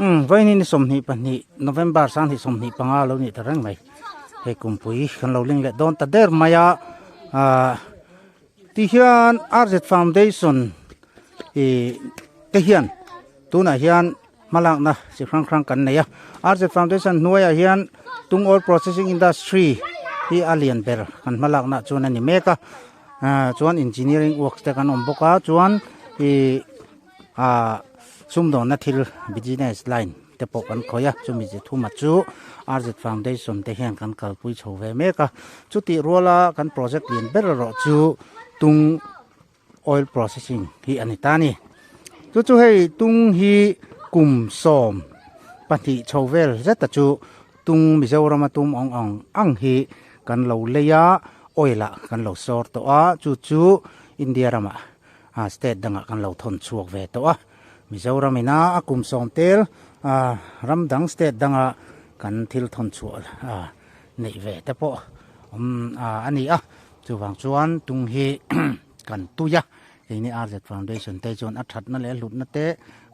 Umm vawiin ni 22 November 2025 lo nih ta reng mai hei kumpui kan lo ling leh dawn ta der mai a ah ti hian RZ Foundation ih te hian tunah hian hmalakna chi hrang hrang kan nei a RZ Foundation hnuaiah hian tung oil processing industry hi a lian ber kan hmalakna chuan a ni mek a ah chuan engineering works te kan awm bawk a chuan ih ah sumdawnna thil business line te pawh kan khawih a chumi chi thuma chu RZ Foundation te hian kan kalpui chho ve mek a chutih ruala kan project lian ber erawh chu tung oil processing hi a ni ta a ni chu chu hei tung hi kum 12 chho vel zet a chu tung Mizoram a tum ang ang ang hi kan lo lei a oil ah kan lo sawr tawh a chu chu India ramah ah state dangah kan lo thawn chhuak ve tawh a Mizoram ina a kum sawm tel ah ram dang state danga kan thil thawn chhuah ah neih ve te pawh awm ah a ni a chuvang chuan tung hi kan tui a keini RZ Foundation te chuan a thatna leh a hlutna te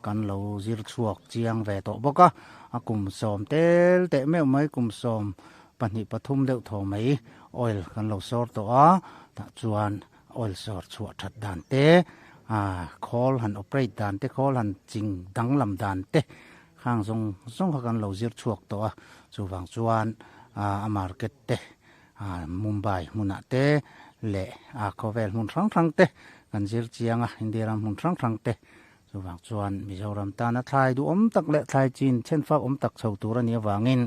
kan lo zir chhuak chiang ve tawh bawk a a kum sawm tel teh meuh mai kum 12 3 deuh thaw mai oil kan lo sawr tawh a tah chuan Oil sawr chhuah that dan te, khawl han operate dan te, khawl han ching danglam dan te khang zawng zawng kha kan lo zir chhuak tawh a, chuvang chuan a market te Mumbai hmunah te leh khawvel hmun hrang hrang te kan zir chiang a, India ram hmun hrang hrang te chuvang chuan Mizoram tana thlai duhawm tak leh thlai chin chhenfak awm tak chho tur a nih avangin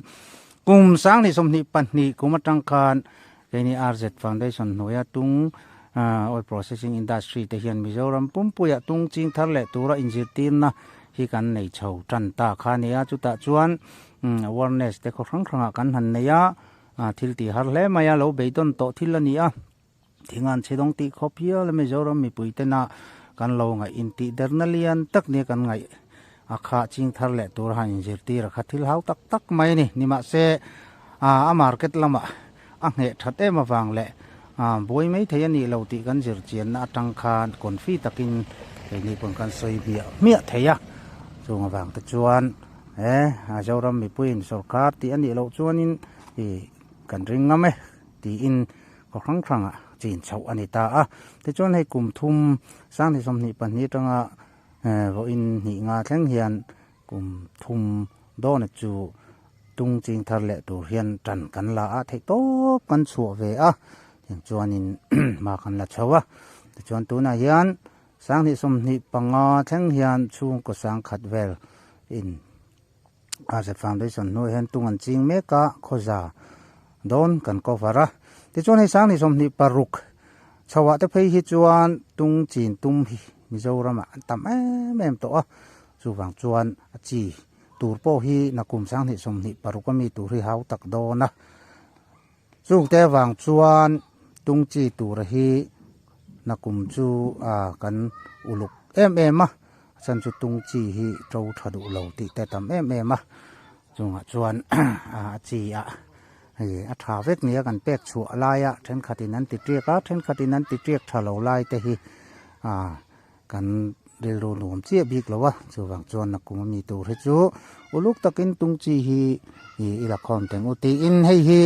kum 2022 kum atang khan Keini RZ Foundation hnuaia tung Oil Processing Industry te hian Mizoram pumpuiah tung ching thar leh tura inzirtirna hi kan nei chho tan ta kha a ni a. Chutah chuan awareness te khaw hrang hrangah kan han nei a, thil tih har hle mai a, lo beidawn tawh thil a ni a. Thingan chhedawng tih khawp hial a Mizoram mipui tena kan lo ngaih intihderna lian tak nia kan ngaih a kha ching thar leh tur han inzirtir a kha thil hau tak tak mai a ni. Nimahse a market lamah a ngheh that em avang leh buai mai thei a nih lo tih kan zir chianna atang khan confi takin keini pawn kan sawi hmiah hmiah thei a. Chung avang te chuan he Zoram mipuiin sorkar tih a nih loh chuanin ih kan ring ngam e tiin khaw hrang hrangah chin chhoh a ni ta a. Tichuan hei kum thum 2022 atanga vawiin hnih nga thleng hian kum thum dawn chu tung ching thar leh tur hian tan kan la a theih tawp kan chhuah ve a tiang chuanin hma kan la chho a tichuan tunah hian 2025 thleng hian chhungkaw sangkhat vel in RZ Foundation hnuaiah hian tung an ching mek a khawza dawn kan cover a tichuan hei 2026 chhoah te phei hi chuan tung chin tum hi Mizoramah an tam em em tawh a chuvang chuan a chi tur pawh hi nakum 2026 ami tur hi hau tak dawn a chungte avang chuan tung chi tur hi nakum chu ah kan uluk em em a a chhan chu tung chi hi to tha duh lo tih te tam em em a chungah chuan a chi ah hei a tha vek nia kan pek chhuah laia thenkhatin an ti tiak a thenkhatin an ti tiak tha lo lai te hi ah kan rilru nuam chiah bik lo a chuvang chuan nakum ami tur hi chu uluk takin tung chi hi ih i la khawm teng u tiin hei hi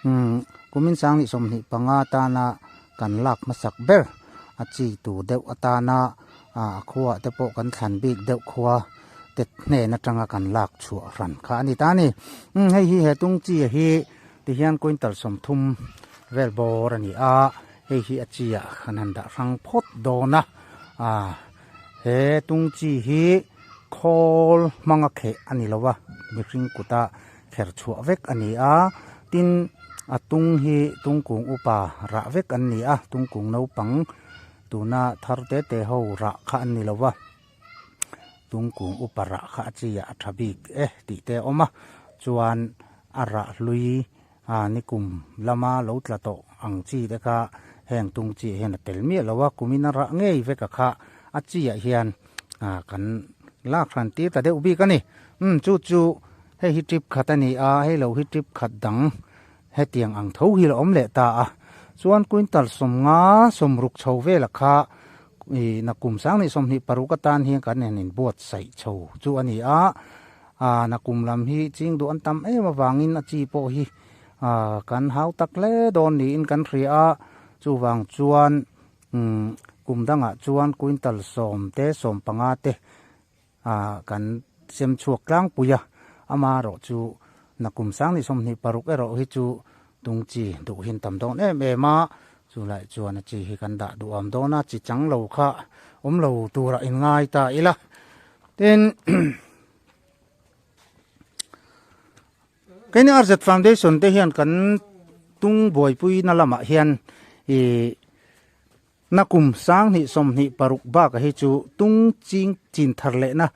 umm kumin 2025 tana kan lak hmasak ber a chi tur deuh atana ah a khuaah te pawh kan thlan bik deuh khua te hnen atanga kan lak chhuah hran kha a ni ta a ni umm hei hi he tung chi hi tihian quintal 30 vel bawr a ni a. Hei hi a chi ah kan han dah hrang phawt dawn a, ah he tung chi hi khawl hmanga kheh a ni lo a, mihring kuta kher chhuah vek a ni a, tin a tung hi tungkung upa rah vek an ni a, tungkung naupang tuna thar te te ho rah kha an ni lo va, tungkung upa rah kha a chi ah a tha bik e tih te a awm a, chuan a rah hlui A nikum lama lo tla tawh ang chi te kha heng tung chi ah hian a tel miah lo a, kumin a rah ngei vek a kha a chi ah hian kan lak hran tir ta deuh bik a ni. Umm chu chu hei hi trip khat a ni a, hei lo hi trip khat dang hetiang ang tho hi la awm leh ta a. Chuan quintal 50 60 chho vel a kha ih nakum 2026 atan hian kan han inbuatsaih chho chu a ni a. Aa nakum lam hi ching duh an tam em avangin a chi pawh hi aa kan hau tak hle dawn niin kan hria a, chuvang chuan umm kum dangah chuan quintal sawm te sawm panga te aa kan sem chhuak tlangpui a, amaherawh chu nakum sang ni 26 erawh hi chu tung chi duh hin tam dawn em em a, chulai chuan a chi hi kan dah duhawm dawn a, chi chang lo kha awm lo turah inngai ta ila. Tin, keini RZ Foundation te hian kan tung buaipui na lamah hian ih nakum 2026 baka hi chu tung ching chin thar lehna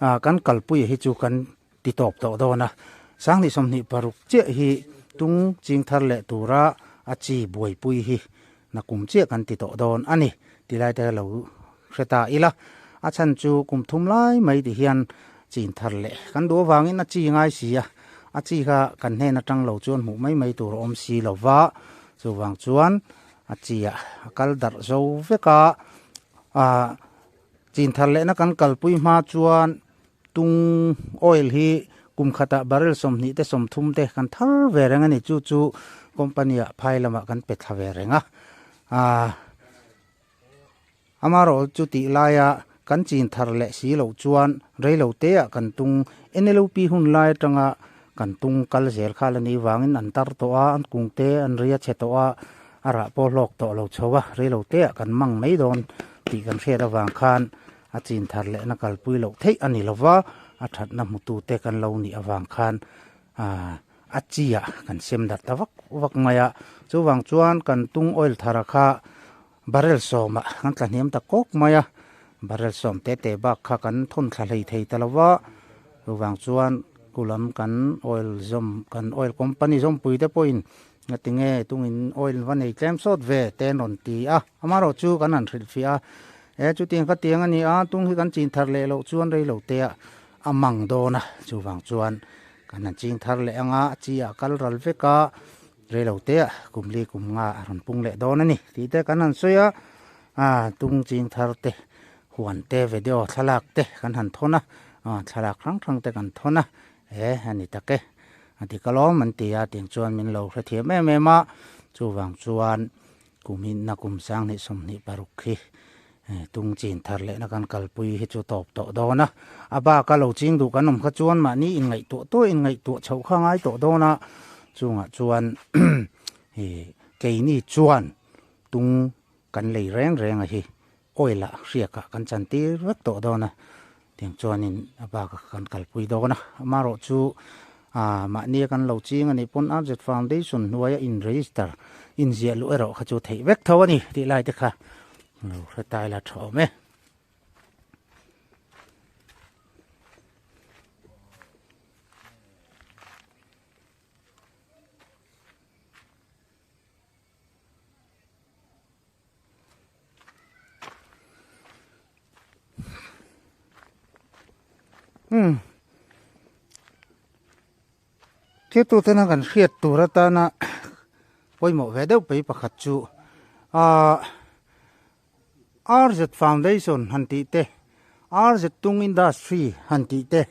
ah kan kalpui hi chu kan ti tawp tawh dawn a, 2026 chiah hi tung ching thar leh tura a chi buaipui hi Nakum chiah kan ti tawh dawn a ni ti lai te lo hre ta ila, a chhan chu kum thum lai mai ti hian chin thar leh kan duh avangin a chi ngai si a, a chi kha kan hnen atang lo chuan hmuh mai mai tur a awm si lo va, chuvang chuan a chi ah a kal darh zo vek a, ah chin thar lehna kan kalpui hma chuan tung oil hi kum khatah barrel 20 te 30 te kan thar ve reng a ni, chu chu company ah phai lamah kan pe thla ve reng a, aaa amaherawh chu tih laia kan chin thar leh si loh chuan reilo te ah kan tung NLUP hun lai atanga kan tung kal zel kha la ni vangin an tar tawh a, an kung te an ria chhe tawh a, a rah pawh hlawk tawh lo chho a, reilo te ah kan mang mai dawn tih kan hriat avang khan a chin thar lehna kalpui loh theih a ni lova, a thatna hmutute kan lo nih avang khan aaa a chi ah kan sem darh ta vak vak mai a, chuvang chuan kan tung oil thar kha barrel sawmah kan tla hniam ta kawk mai a, barrel sawm te te bak kha kan thawn thla hlei thei ta lova, chuvang chuan kulam kan oil zawm kan oil company zawmpui te pawhin Ngatinge tungin oil va nei tlem sawt ve te an rawn ti a, amaherawh chu kan han hrilhfiah a, e chutiang kha tiang a ni a, tung hi kan chin thar leh loh chuan rei lo te ah a mang dawn a, chuvang chuan kan han ching thar leh anga a chi ah kal ral vek a, rei lo te ah kum li kum nga a rawn pung leh dawn a ni tih te kan han sawi a, a tung ching thar te huan te video thlalak te kan han thawn a, thlalak hrang hrang te kan thawn a, e a ni tak e. A ti ka lawm an ti a, tiang chuan min lo hrethiam em em a, chuvang chuan kum inna kum 2026 khi tung chin thar lehna kan kalpui hi chu tawp tawh dawn a, a bak a lo ching duh kan awm kha chuan mahni inngaihtuah tawh inngaihtuah chhoh kha ngai tawh dawn a, chungah chuan keini chuan tung kan lei reng reng a hi oil ah hriakah kan chantir vek tawh dawn a, tiang chuanin a bakah kan kalpui dawn a, amaherawh chu aaa mahnia kan lo ching a nih pawn RZ Foundation hnuaia in register inziah luh erawh kha chu theih vek tho a ni tih lai te kha lo hre ta ila tha awm e. Umm thil tu tena kan hriat tur atana pawimawh ve deuh pei pakhat chu ahh RZ Foundation han tih te RZ Tung Industry han tih te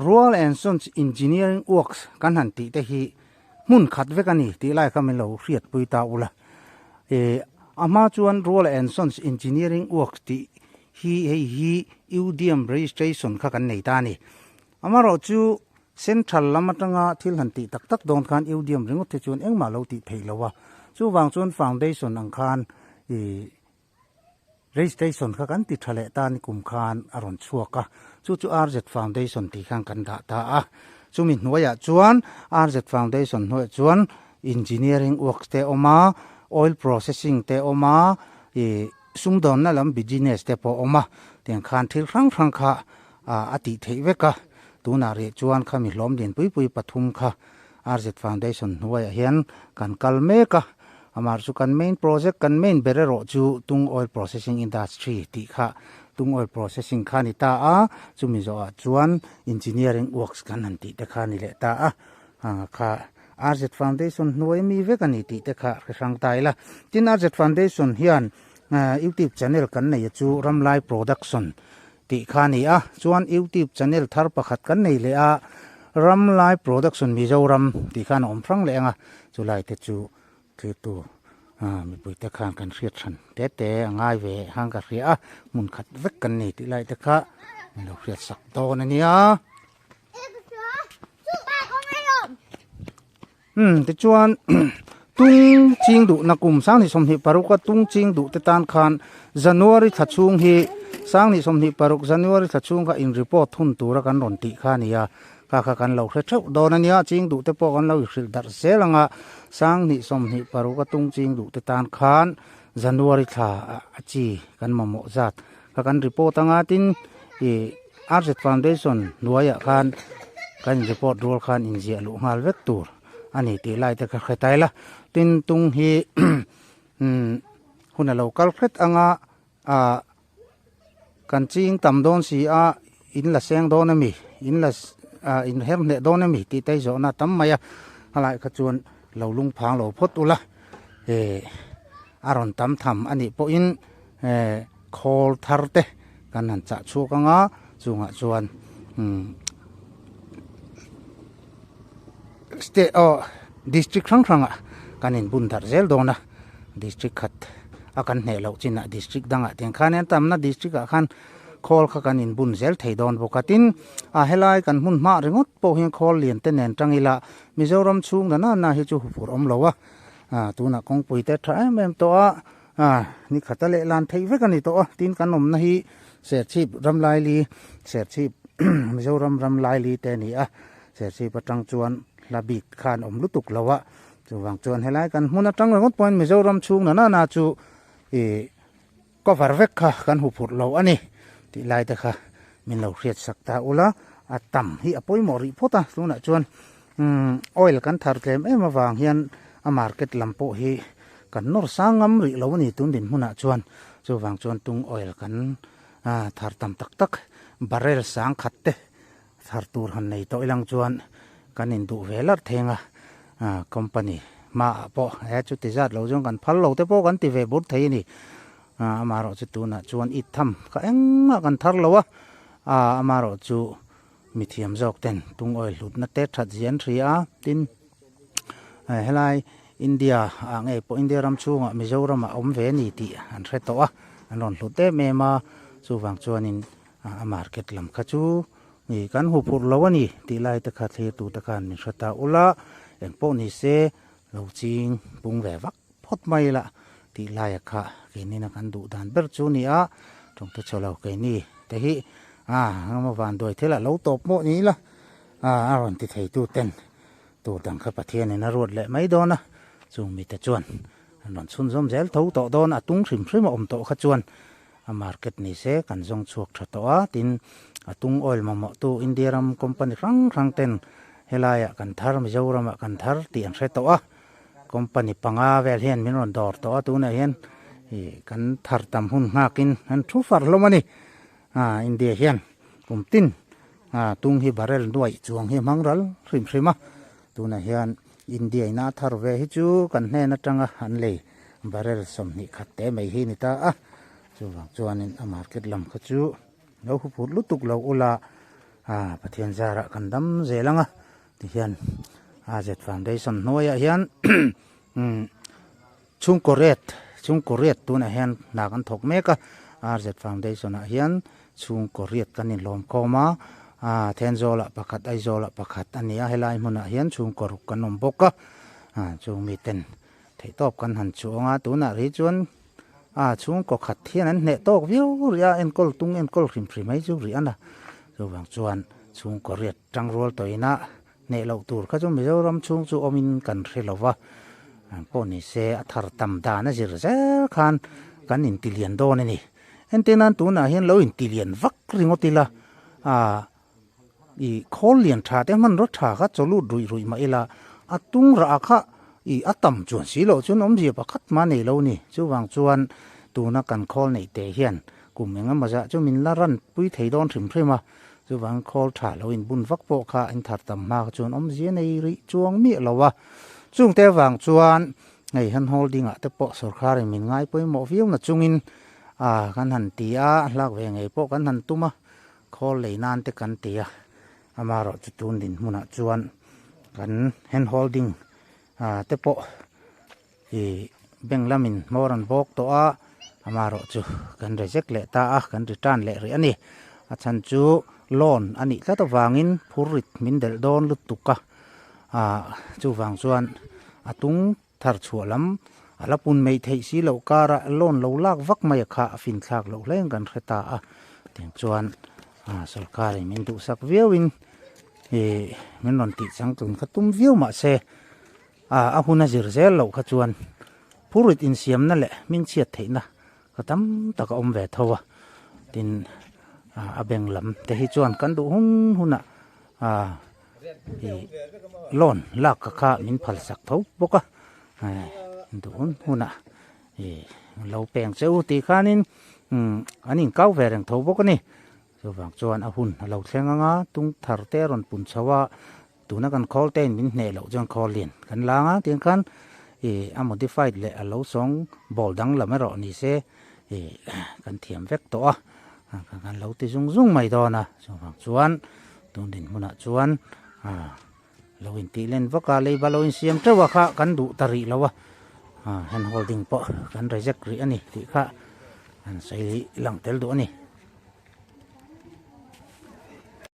Rural and Sons Engineering Works kan han tih te hi hmun khat vek a ni tih lai kha min lo hriatpui ta ula. Ih a hma chuan Rural and Sons Engineering Works tih hi hei hi UDM registration kha kan nei ta a ni. Amaherawh chu Central lam atanga thil han tih tak tak dawn khan UDM ringawt te chuan engmah lo tih theih lo a. Chuvang chuan Foundation ang khan ih Registration kha kan ti tha leh ta ni kum khan a rawn chhuak a, chu chu RZ Foundation tih khan kan dah ta a. Chumi hnuaiah chuan RZ Foundation hnuaiah chuan Engineering works te a awm a, Oil processing te a awm a, ih sumdawnna lam business te pawh a awm a, tiang khan thil hrang hrang kha a tih theih vek a. Tunah rih chuan khami hlawm lian pui pui pathum kha RZ Foundation hnuaiah hian kan kal mek a, amah chu kan main project, kan main ber erawh chu Tung Oil Processing Industry tih kha Tung Oil Processing kha a ni ta a, chumi zawhah chuan Engineering Works kan han tih te kha a ni leh ta a, kha RZ Foundation hnuai mi vek a ni tih te kha hre hrang ta ila. Tin RZ Foundation hian YouTube channel kan nei a chu Ramlai Production. tih kha a ni a, chuan youtube channel thar pakhat kan nei leh a, Ramlai Production Mizoram tih khan a awm hrang leh ang a, chulai te chu thirtu mipui te khan kan hriat hran te te a ngai ve hang ka hria a, hmun khat vek kan ni tih lai te kha min lo hriat sak dawn a nia. Umm tichuan tung ching duhna kum 2026 a tung ching duh te tan khan January thla chhung hi 2026 January thla chhung kha in report hun tura kan rawn tih kha a ni a, kha kha kan lo hre theuh dawn a nia, ching duh te pawh kan lo ihrilh darh zel ang a, 2026 a tung ching duh te tan khan January thla a chi kan mamawh zat kha kan report anga tin ih RZ Foundation hnuaiah khan kan in report rual khan inziah luh nghal vek tur a ni tih lai te kha hre ta ila tin tung hi umm hun a lo kal hret anga ah kan ching tam dawn si a in la seng dawn a mi in la ah in her hneh dawn a mi tih te hi zawhna a tam mai a halai kha chuan lo lung phang lo phawt ula eh a rawn tam tham a nih pawhin eh khawl thar te kan han chah chhuak ang a chungah chuan umm state aw district hrang hrangah kan inbun darh zel dawn a district khat a kan hneh loh chinah district dangah tiang khan hian tamna district ah khan khawl kha kan inbun zel thei dawn bawk a tin a helai kan hmun hmah ringawt pawh hian khawl lian te nen tang ila Mizoram chhung na na na hi chu huphurh awm lo a tunah kawngpui te tha em em tawh a A, ni khata leh lan theih vek a ni tawh a, tin kan awmna hi Serchhip ram laili, Serchhip Mizoram ram laili te a ni a, Serchhip atang chuan hla bik khan awm lutuk lo a, chuvang chuan helai kan hmun atang ringawt pawhin Mizoram chhung na na chu ih cover vek kha kan hu phurh lo a ni tih lai te kha min lo hriat sak ta ula, a tam hi a pawimawh rih phawt a, tunah chuan umm oil kan thar tlem em avang hian a market lam pawh hi kan nawr sang ngam rih lo a ni tun dinhmunah chuan chuvang chuan tung oil kan thar tam tak tak barrel sang khat te thar tur han nei tawh ilang chuan kan induh ve larh theng a company hmaah pawh he chuti zat lo chuan kan phal lo te pawh kan ti ve bur thei a ni amaherawhchu tunah chuan it tham kha engmah kan thar lo a amaherawhchu Mithiam zawk ten tungawi hlutna te that zia an hria a, tin helai India ah ngei pawh India ram chhungah Mizoram ah awm ve a ni tih an hre tawh a, an rawn hlut em em a, chuvang chuanin a market lam kha chu kan hu phurh lo a ni tih lai te kha thlirtu te khan min hre ta ula, engpawh ni se lo ching pung ve vak phawt mai la tih laia kha keinin a kan duh dan ber chu a ni a, tawngte chho lo keini te hi a engemaw vanduai thil ah lo tawp mawh ni ila a a rawn ti thei tu ten tur dang kha Pathianin a ruat leh mai dawn a, chung mite chuan an rawn chhunzawm zel tho tawh dawn a tung hrim hrim a awm tawh kha chuan a market ni se kan zawng chhuak tha tawh a, tin a tung oil mamawh tu India ram company hrang hrang ten helaiah kan thar Mizoramah kan thar tih an hre tawh a. Company panga vel hian min rawn dawr tawh a tunah hian ih kan thar tam hun nghakin an thu far hlawm a ni ah India hian kum tin ah tung hi barrel nuaih chuang hi a hmang ral hrim hrim a tunah hian India ina a thar ve hi chu kan hnen atanga an lei barrel 20 khat te mai hi a ni ta a chuvang chuanin a market lam kha chu lo huphurh lutuk lo ula ah Pathian zarah kan dam zel ang a. Tihian AZ Foundation hnuaiah hian chhungkaw rate chhungkaw riat tunah hian hna kan thawk mek a AZ Foundation ah hian chhungkaw riat kan inhlawm khawm a ah Thenzawl ah pakhat Aizawl ah pakhat a ni a helai hmunah hian chhungkaw ruk kan awm bawk a ah chung miten theihtawp kan han chuang a tunah rih chuan ah chhungkaw khat hian an hneh tawk viau rih a enkawl tung enkawl hrim hrim mai chu rih a na chuvang chuan chhungkaw riat Tangrual tawina hneh loh tur kha chu Mizoram chhung chu awmin kan hre lo va, pawh ni se a thar tam dan a zir zel khan kan intilian dawn a ni. Entir nan tunah hian lo intilian vak ringawt ila, ah i khawl lian tha te hmanraw tha kha chaw lut ruih ruih mah ila a tung rah kha i a tam chuan si loh chuan awmzia pakhat mah nei lo a ni. Chuvang chuan tuna kan khawl neih teh hian kum engemaw zah chu min la ran pui thei dawn hrim hrim a. Chuvang khawl tha lo in bun vak pawh kha in thar tam hma kha chuan awmzia nei rih chuang miah lo a. Chungte avang chuan hei han holding ah te pawh sorkharin min ngai pawimawh viau na chungin ah kan han ti a, a hlak ve ngei pawh kan han tum a. Khawl lei nan te kan ti a, amaherawhchu tun dinhmunah chuan kan hand holding ah te pawh ih bank lamin hmawr an bawk tawh a, amaherawhchu kan reject leh ta a, kan return leh rih a ni. A chhan chu loan a nih tlat avangin phur rit min delh dawn lutuk a, ah chuvang chuan a tung Thar chhuah lam a la pun mai theih si loh karah loan lo lak vak mai a kha a fin thlak loh hleng kan hre ta a, tiang chuan sorkar in min duhsak viau in ih min rawn tih changtlun kha tum viau mah se a hun a zir zel loh kha chuan phurit insiamna leh min chhiat theihna kha tam tak a awm ve tho a, tin a beng lam te hi chuan kan duh hun hunah ih loan lak ka kha min phal sak tho bawk a duh hun hunah ih lo peng che u tih khanin umm an inkau ve reng tho bawk a ni chuvang chuan a hun a lo thleng ang a tung thar te a rawn pun chho a tuna kan khawl te in min hneh loh chuan khawl lian kan lang a tiang khan ih a modified leh a lo sawng bawl dang lam erawh ni se ih kan thiam vek tawh a kan lo ti zung zung mai dawn a chuvang chuan. Tun dinhmunah chuan ah lo intih len vak a, leiba lo insiam teuh a kha kan duh ta rih lo a, ah hand holding pawh kan reject rih a ni tih kha an sawi lang tel duh a ni.